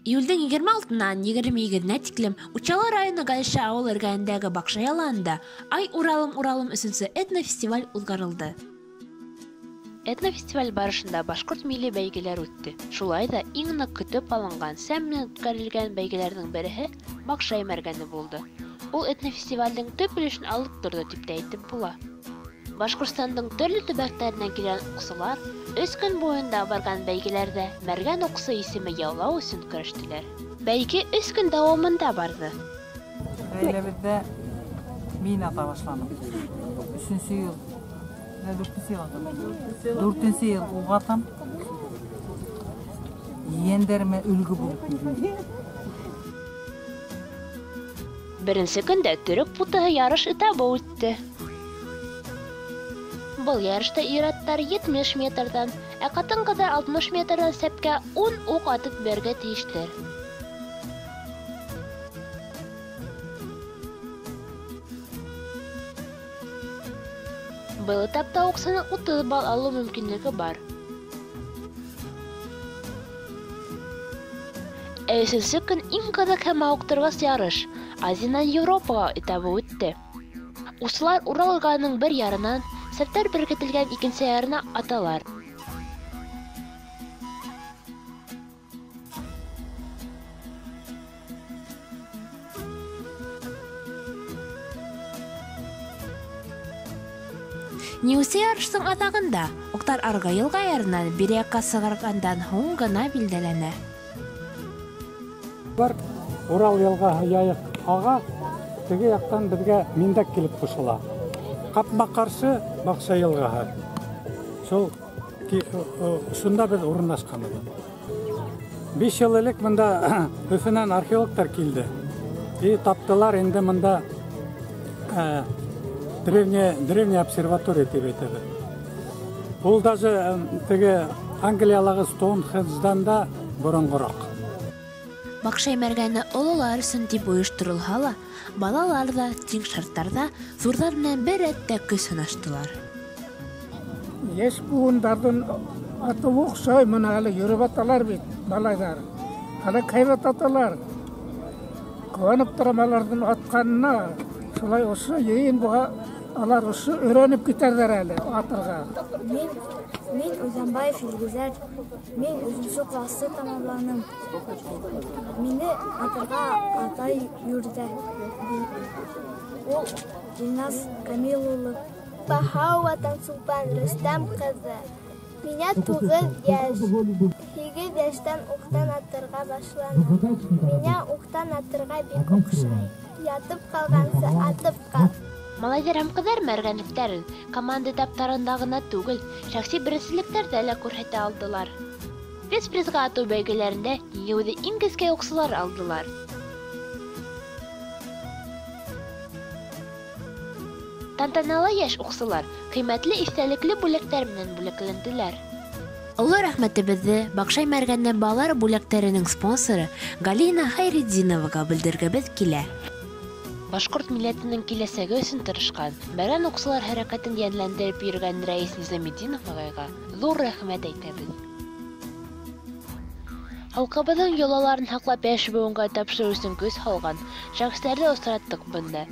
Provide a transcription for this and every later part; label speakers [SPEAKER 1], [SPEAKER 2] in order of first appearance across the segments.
[SPEAKER 1] Июлдең 26-нан 28-нә тиклем Учалы районы Галиша ауыл эргәһендәге Баҡшай аланында «Ай Уралым, Уралым» өсөнсө этнофестиваль уҙғарылды. Этнофестиваль барышында башҡорт милли бәйгеләр үтте. Шулай ҙа иң ныҡ көтөп алынған, сәм менән үткәрелгән бәйгеләрҙең береһе Баҡшай мәргәне булды. Ул этнофестивалдең төп өлөшөн алып торҙо тип тә әйтеп була. Башҡортостандың төрлө төбәктәренән килгән уҡсылар 3 көн буйында барған бәйгеләрҙә мәргән уҡсы исеме яулау өсөн көрәштеләр. Бәйге 3 көн дауамында барҙы.
[SPEAKER 2] Ғаиләбеҙҙә мин ата башланым. 3-нсе йыл, 4-нсе йыл атам. 4-нсе йыл уға атам. Ейәндәремә өлгө булып йөрөйөм.
[SPEAKER 1] Беренсе көндә төрөк путаһы ярыш этабы үтте. Был ярышта ир-аттар 70 метрҙан, ә ҡатын-ҡыҙҙар 60 метрҙан сәпкә 10 уҡ атып бәрергә тейештәр. Был этапта уҡсының 30 балл алыу мөмкинлеге бар. Ә өсөнсө көн иң ҡыҙыҡ һәм мауыҡтырғыс ярыш Азиянан Европаға этабы үтте. Уҡсылар Урал йылғаһының бер ярынан сәптәр беркетелгән икенсе ярына аталар. Ниүсе ярыштың аҙағында уҡтар арғы йылға ярынан бер яҡҡа сығарғандан һуң ғына билдәләнә.
[SPEAKER 3] Бар Урал йылғаһы Яйыҡ аға, теге яҡтан беҙгә Миндәк килеп ҡушыла. Ҡапма-ҡаршы Баҡшай йылғаһы. Шул шунда беҙ урынлашҡанбыҙ. 5 йыл элек бында Өфөнән археологтар килде. И таптылар инде бында древняя обсерватория тип әйтәбеҙ. Ул даже теге Англиялағы Стоунхендждан да боронғораҡ.
[SPEAKER 1] Баҡшай мәргәне ололар өсөн тип ойошторолһа ла, балалар ҙа тиң шарттарҙа ҙурҙар менән бер рәттә көс һынаштылар.
[SPEAKER 4] Йәш быуындарҙың атыуы оҡшай, бына әле йөрөп аталар бит, малайҙар. Әле һәйбәт аталар. Ҡыуанып торам аларҙың атҡанына. Шулай ошо йыйын буға алар ошо өйрәнеп китәрҙәр әле атырға.
[SPEAKER 5] Мин Үҙәнбаев Илгизәр, мин 3-нсе класты тамамланым. Мине атырға атай йөрөтә. Ул Илназ Камил улы.
[SPEAKER 6] Баһауова Тансулпан Рөстәм ҡыҙы. Миңә 9 йәш. 8 йәштән уҡтан атырға башланым. Миңә уҡтан атырға бик оҡшай. Ятып ҡалғансы атып ҡал.
[SPEAKER 1] Малайҙар һәм ҡыҙҙар мәргәнлектәрен команда этаптарында ғына түгел, шәхси беренселектәрҙә лә күрһәтә алдылар. Спецпризға атыу бәйгеләрендә еңеүҙе иң кескәй уҡсылар алдылар. Тантанала йәш уҡсылар ҡиммәтле иҫтәлекле бүләктәр менән бүләкләнделәр. Оло рәхмәтебеҙҙе Баҡшай мәргәне балалар бүләктәренең спонсоры Галина Хайретдиноваға белдергебеҙ килә. Башҡорт милләтенең киләсәге өсөн тырышҡан, мәргән уҡсылар хәрәкәтен йәнләндереп йөрөгән Рәис Низаметдинов ағайға ҙур рәхмәт әйтәбеҙ. Халҡыбыҙҙың йолаларын һаҡлап йәш быуынға тапшырыу өсөн көс һалған шәхестәрҙе осраттыҡ бында.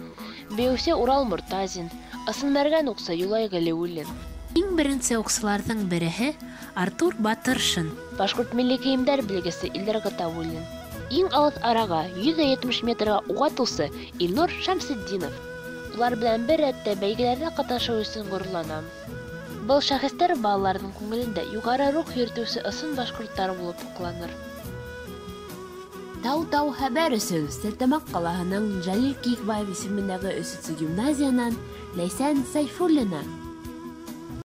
[SPEAKER 1] Бейеүсе Урал Мортазин, ысын мәргән уҡсы Юлай Ғәлиуллин. Иң беренсе уҡсыларҙың береһе Артур Батыршин. Башҡорт милли кейемдәр белгесе Илдар Ғатауллин. Иң алыҫ араға 170 метрға уҡ атыусы Илнур Шәмсетдинов. Улар менән бер рәттә бәйгеләрҙә ҡатнашыу өсөн ғорурланам. Был шәхестәр балаларҙың күңелендә юғары рух йөрөтөүсе ысын башҡорттар булып һаҡланыр. Тау-тау хәбәр өсөн Стәрлетамаҡ ҡалаһының Жәлил Киекбаев исемендәге 3-нсе гимназиянан Ләйсән Сайфуллина.